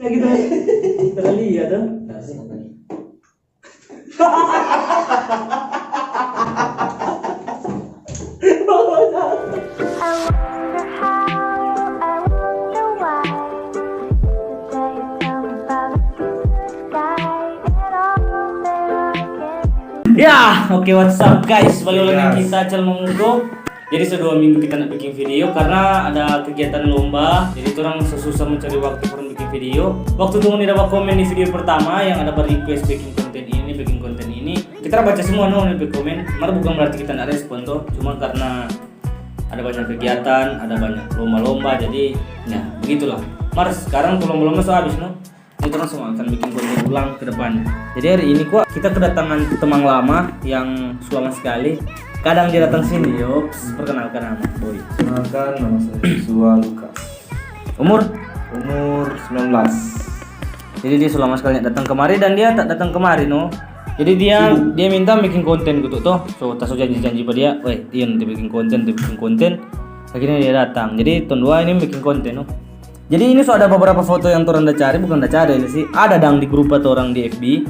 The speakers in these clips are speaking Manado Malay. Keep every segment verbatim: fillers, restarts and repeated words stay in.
Gitu. Kita lihat, tuh. Ya, oke, what's up, guys? Balik lagi kita, Channel Mamuko. Jadi, so dua minggu kita nda biking video karena ada kegiatan lomba. Jadi, torang so susah mencari waktu for biking video. Waktu tu ngoni dapa komen di video pertama yang ada ba-request biking konten ini, biking konten ini. Kita baca semua no, ngoni pe komen. Mar bukan berarti kita nda respon to. Cuma karena ada banyak kegiatan, ada banyak lomba-lomba, jadi ya begitulah. Mar sekarang tu lomba-lomba so habis no. Ini torang semua akan bikin konten ulang ke depannya. Jadi hari ini kwa kita kedatangan teman lama yang so lama sekali. Kadang dia datang sini, yops. Perkenalkan nama, boy. Perkenalkan, nama saya Joshua Lukas. Umur? Umur sembilan belas. Jadi dia so lama sekali datang kemari dan dia tak datang kemari, no. Jadi dia, dia minta bikin konten gitu toh. So, ta so janji-janji pa dia, "Weh, Tion, ta bikin konten, ta bikin konten." Akhirnya dia datang. Jadi tong dua ini bikin konten, no. Jadi ini so ada beberapa foto yang torang da cari, bukan da cari ini sih. Ada dang di grup pa torang di F B.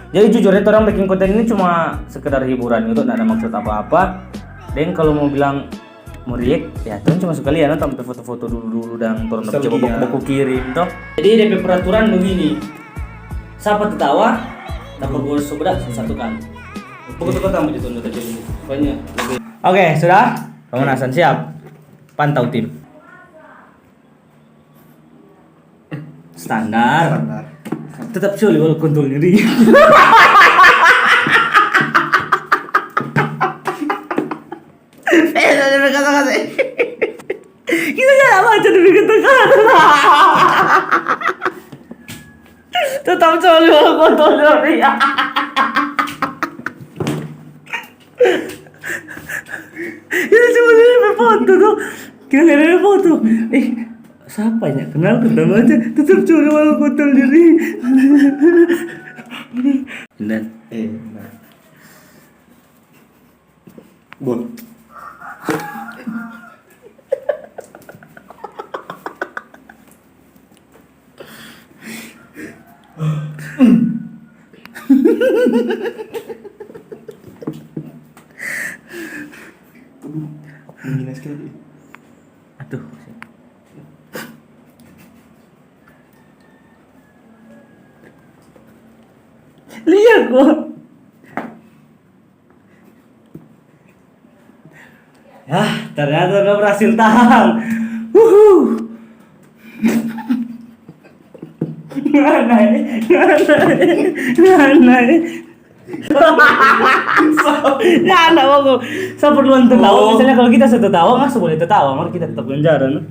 Jadi jujur ya, torang bikin konten ini cuma sekedar hiburan gitu, nda ada maksud apa-apa. Deng kalau mau bilang mau react, ya torang cuma sekalian no, tampil foto-foto dulu-dulu dan torang coba baku kirim toh. Jadi depe peraturan begini, sapa tatawa, dapa gol sobra satu kali. Pokoknya kau tamu di tunda jadi banyak. Oke, sudah? Pemanasan siap? Pantau tim. Standar. Standar. Tetap coli walau kontol nyeri. Eh, ada kata-kata. Kita jangan baca demi kata-kata. Tetap coli walau kontol nyeri. Itu cuma dia pe foto tuh. Kita lihat dia pe foto. Eh, sapa ya? Kenal, kenal aja. Tetap coli walau kontol nyeri. Benar. Eh, benar. Bon. Aduh, dingin sekali. Aduh. Lihat gua. Yah, ternyata dia berhasil tahan. Wuhu. Ngana, eh? Ngana, eh? Ngana, eh? Ya, nda baku. Sa perlu tatawa. Oh. Misalnya kalau kita so tatawa, nggak boleh tatawa, mar kita tetap penjara, no?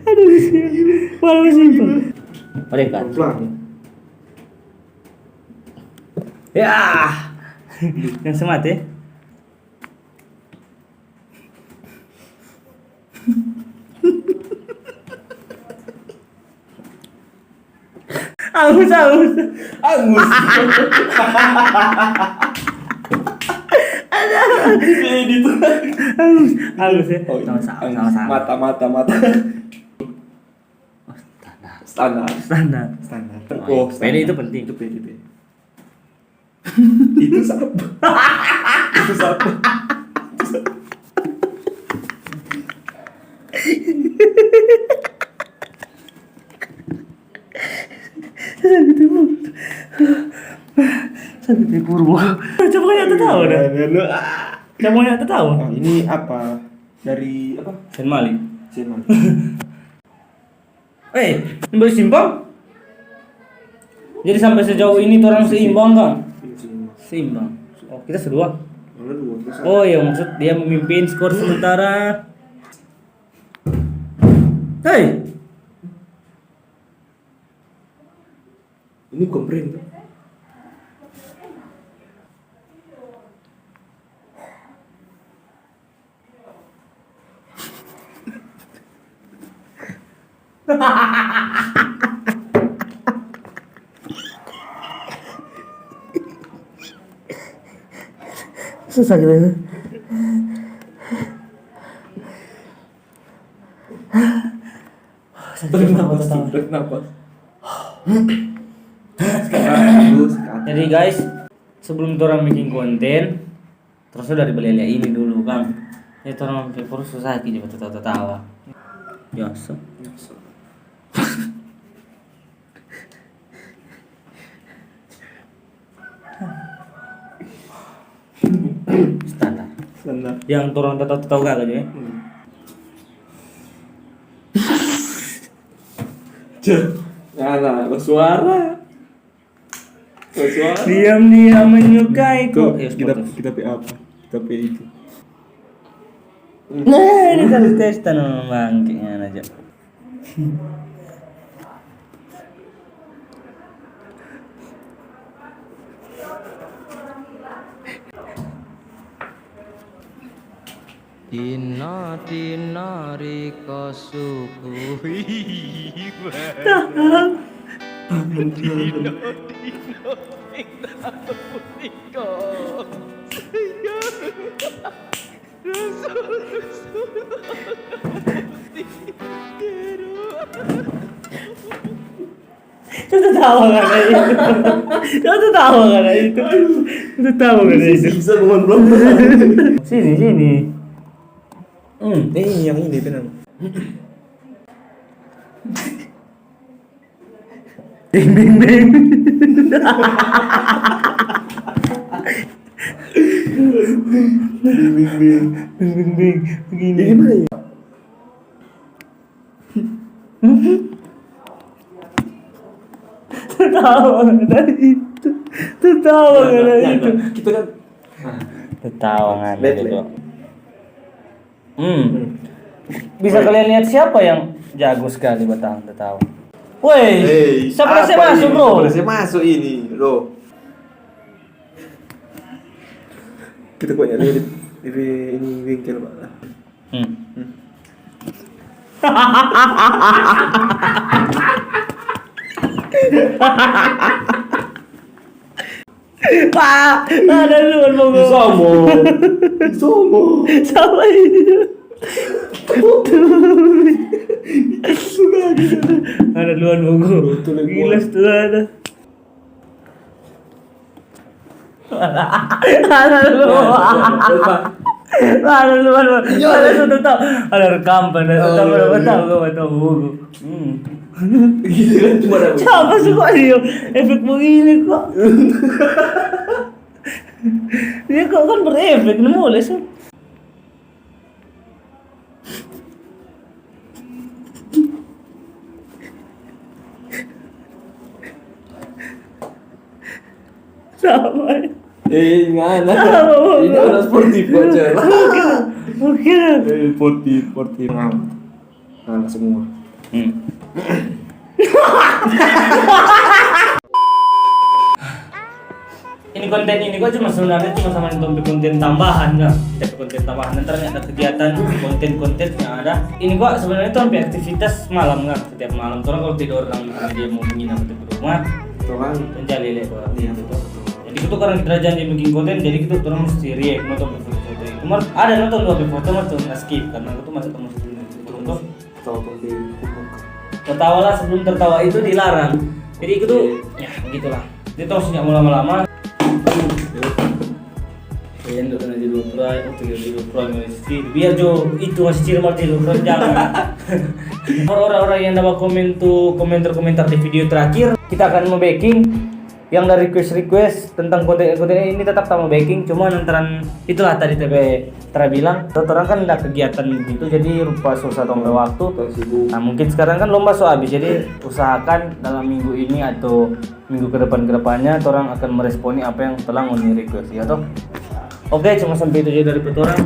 Aduh, sial. Malu simpel. Mereka. Pelan. Ya. Yang semat, ya. Angus, angus. Angus. Diedit. Angus, angus ya. Oh, sama-sama, angus. Sama-sama. Mata, mata, mata. Oh, standar. Standar. Standar. Standar. Oh, pede itu standar. Penting. Itu pede, pede. Itu siapa? Itu siapa? Sakit ibu. Sakit ibu. Coba kau nyata tahu dah. Aduh, aduh, ah. Coba kau nyata tahu. Oh, ini apa? Dari apa? Saint Malik. Saint Malik. Eh, ini baru simpang. Jadi sampai sejauh ini torang seimbang, kang? Seimbang. Oh, kita so dua. Ada dua, kita satu. Oh iya, maksud dia memimpin skor sementara. Hei. Ini bukan prank, tuh. Susah gitu. Tarik napas, tarik napas. Sekarang, dulu, sekarang. Jadi guys, sebelum torang bikin konten, terus dari beli ini dulu, Bang. Ya, torang pe perut susah ki, coba tatawa-tatawa. Biasa. Standar. Standar. Yang torang tatawa-tatawa kan, ya? Hmm. Cek. Nah, nah, bersuara. Bersuara. Diam-diam menyukaiku. Tuh, ya, kita, kita pe apa? Kita pe itu. Nah, ini kan tes tanah bangke, ngana aja. Dina-dina riko suku. Tangan, tangan. Dina-dina riko. Itu tawa karena itu. Itu tawa karena itu. Itu tawa karena itu. Bisa, bisa, bukan, belum. Sini, sini. Hmm. Eh, yang ini, benar. Ding, ding, ding. Ding, ding, ding. Ding, ding, ding. Begini. Ini mana ya? Tertawa dari itu. Tertawa dari itu. Kita kan tertawa kan gitu. Hmm. Bisa kalian lihat siapa yang jago sekali batang tertawa? Woi, siapa yang masuk, bro? Siapa yang masuk ini, bro? Kita kok nyari di, di ini bengkel, Pak. Hmm. Hmm. Pak, ada duluan mau ngomong. Sombong. Sombong. Sama ini. Ada duluan mau ngomong. Gila, setelah ada. Ada lu. Ada lu, ada lu. Ada satu tau. Ada rekam, ada satu tau, ada tau, ada tau. Hmm. Gitu kan, cuma ada. Siapa sih kok dia efek begini kok? Dia kok kan berefek, nemu oleh sih. Sama. Eh, ngana. Sama, ini orang sportif aja. Oke. Eh, sportif, sportif. Nah, semua. Hmm. Ini konten ini gua cuma sebenarnya cuma sama nonton konten tambahan kan. Kita konten tambahan, nanti ada kegiatan konten-konten yang ada. Ini gua sebenarnya tuh sampai aktivitas malam kan. Setiap malam tuh orang kalau tidur orang dia mau menginap di rumah. Tuh kan. Mencari lek orang gitu. Jadi itu orang kita janji bikin konten, jadi kita orang mesti react nonton foto-foto itu. Mar ada nonton dua foto mar tuh nggak skip karena itu masih teman satu itu tuh. Tawa pembeli kumuk. Tertawalah sebelum tertawa itu dilarang. Jadi itu tuh, ya begitulah. Dia tuh harus nggak mau lama-lama. Kalian udah kena judul prai, oh, kena judul prai, Malaysia. Biar jo itu masih ciri, malah judul prai, jangan. Orang-orang yang dapat komen tuh, komentar-komentar di video terakhir, kita akan mau backing. Yang dari request-request tentang konten-konten ini tetap sama backing, cuma lantaran itulah tadi T V Tara bilang, torang kan ada kegiatan gitu, jadi rupa susah tong pe waktu. Nah, mungkin sekarang kan lomba so habis, jadi usahakan dalam minggu ini atau minggu ke depan, ke depannya torang akan meresponi apa yang telah ngoni request, ya toh? Oke, cuma sampai itu aja dari petorang.